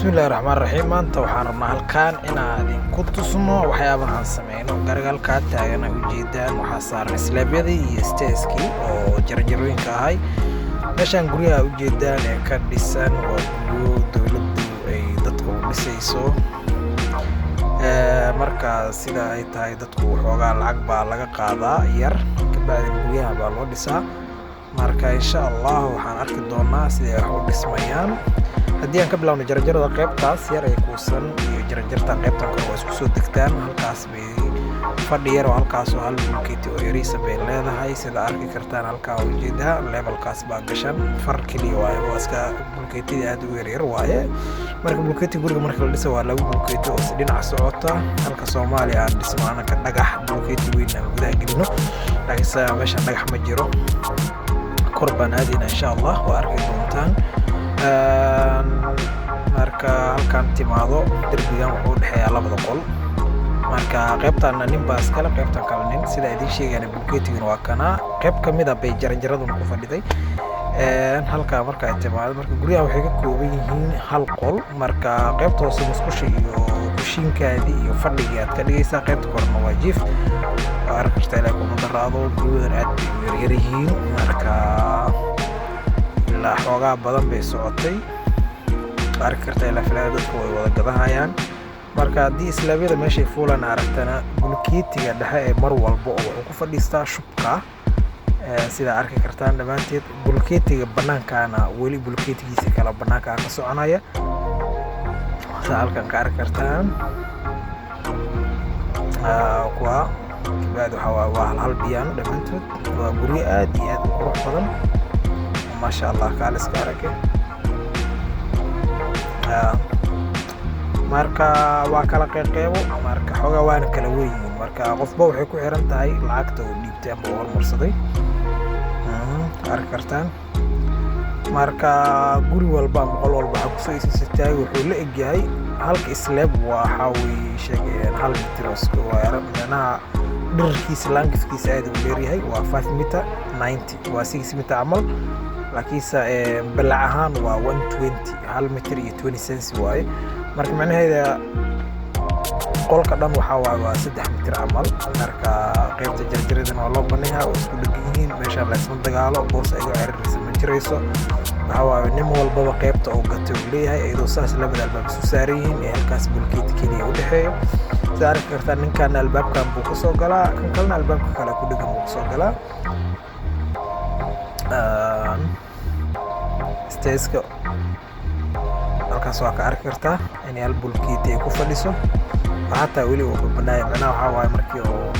Bismillahi Raxmaani Raxiim. Maanta waxaan rabnaa halkaan inaan idinku tusno waxyaabaha aan sameyno. Gaariga halkaa taagan aa ujeedaan waxaa saaran slab-yadii iyo stairs-kii oo jaranjarooyinka ahay. Meeshaan guryaha ujeedaan ee ka dhisan waa guryo dowladdu ay dadka u dhisayso. Marka sida ay tahay, dadku waxoogaa lacag baa laga qaadaa yar, kabacdina guryaha baa loo dhisaa. Marka insha Allah waxaan arki doonaa sida ay wax u dhismayaan. Haddii aan ka bilowno jaranjarada, qaybtaas yar ee kuusan iyo jaranjarta qaybtan kore waa isku soo degtaan. Halkaas bay fadhi yar oo halkaas oo hal bulkeeti oo yariisa bay leedahay. Sida arki kartaan, halkaa ujeedaa levelkaas baa gashan, far keliya waaye, waa iska bulkeetida aad u yaryar waaye. Marka bulkeeti guriga marka la dhisa waa laba bulkeeti oo is dhinac socota, halka Soomaaliya aan dhisno anaka dhagax bulkeeti weyn aan gudaha gelino, laakiinse meeshan dhagax ma jiro. Kor baan aadayna insha Allah, waa arki doontaan. Marka halkaan timaado, derbigan wuxuu u dhexeeyaa labada qol. Marka qaybtaana nin baa iskale, qaybtan kale nin. Sida idiin sheegayna, bulkeetigana waa kanaa, qayb ka mid a bay jaranjaraduna ku fadhiday. Halkaa marka ay timaado, marka guryaha waxay ka kooban yihiin hal qol. Marka qaybta hoose musqusha iyo kushiinkaadii iyo fadhigii aad ka dhigaysaa, qaybta korena waa jiif. Waa arki kartaa, ilaa kuma daraado. Guryadan aad bay u yaryar yihiin. Marka ilaa xoogaa badan bay socotay. Waa arki kartaa, ilaa filaya dadku way wada gadahayaan. Marka haddii slab-yada meeshay fuulan aragtana, bulkeetiga dhexe ee mar walba oo wuxuu ku fadhiistaa shubka, sida arki kartaan dhammaanteed. Bulkeetiga bannaankana weli bulkeetigiisa kale bannaanka ka soconaya, sida halkan ka arki kartaan. Kuwa kabacdi waxaa waaye waa hal hal biyaan dhammaantood. Waa guryo aad iyo aad u qurux badan, maasha Allah, kaaliska arage. Marka waa kala qeyqeybo, marka xoogaa waana kala weyn yihiin. Marka qofba waxay ku xiran tahay lacagta uu dhiibtay ama uu hormarsaday. Arki kartaan, marka guri walba ama qol walba waxaa kusoo isitaagay wuxuu la egyahay halka slab. Waxaa weeye sheegayaan 1 mitir oo square, micnaha dhererkiisa, length-kiisa aad uu dheeryahay, waa 5 meter 90, waa 6 meter camal, laakiinse balac ahaan waa 120, 1 mitir iyo 20 cents waaye. Marka macnaheeda qolka dhan waxaa waaye waa 3 mitir camal. Marka qaybta jarjaradana waa loo baneeyaa, oo isku dhegan yihiin. Meeshaan la isma dagaalo, boos ay u ciriirisa ma jirayso. Waxaa waaye nin walbaba qaybta uu gatay uu leeyahay, iyadoo saas labada albaab isu saaran yihiin ee halkaas bulkeeti keliya u dhexeeyo. Sida arki kartaa, ninkan albaabkan buu kasoo galaa, kan kalena albaabka kale ku dhegan buu kasoo galaa. Stairs-ka halkaas waa ka arki kartaa in hal bulkeeti ay ku fadhiso, xataa weli uu babanaaya. Macnaha waxaa waaye markii oo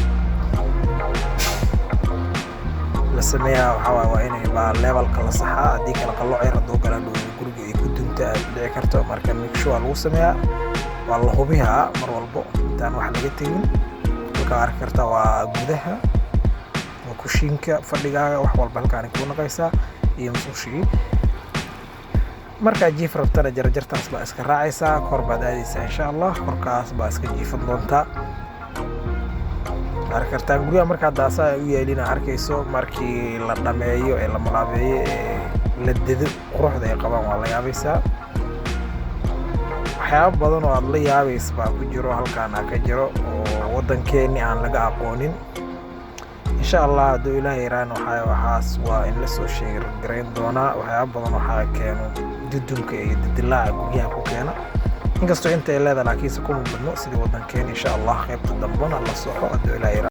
la sameeyaa, waxaa waaye waa inay baa levelka la saxaa. Haddii kale qalooc yar hadduu gala dhow, guriga ay ku dunta aad dhici karto. Marka make sure lagu sameeyaa, waa la hubiyaa mar walbo intaan wax laga tegin. Halkaa arki kartaa waa gudaha, waa kushiinka, fadhigaaga, wax walba halkaan kuu naqaysaa iyo musqushii. Markaa jiif rabtana jarjartaas baa iska raacaysaa, kor baad aadaysaa insha Allah, korkaas baa iska jiifan doontaa. Arki kartaa guryaha markaa daasaa u yeelina arkayso, markii la dhameeyo ee la malaabeeyo ee la dedo, quruxda ay qabaan waa la yaabaysaa. Waxyaabo badan oo aad la yaabaysa baa ku jiro halkaan ka jiro oo waddankeeni aan laga aqoonin. Insha Allah hadduu Ilaahay yaraan, waxaa waxaas waa in la soo sheegarayn doonaa. Waxyaabo badan waxaa keeno dudumka iyo dildilaaca guryaha ku keena, inkastoo inta ay leedahay, laakiinse kuma badno sidii waddankeena. Insha Allah qaybta dambena la soco hadduu Ilaahay yaraan.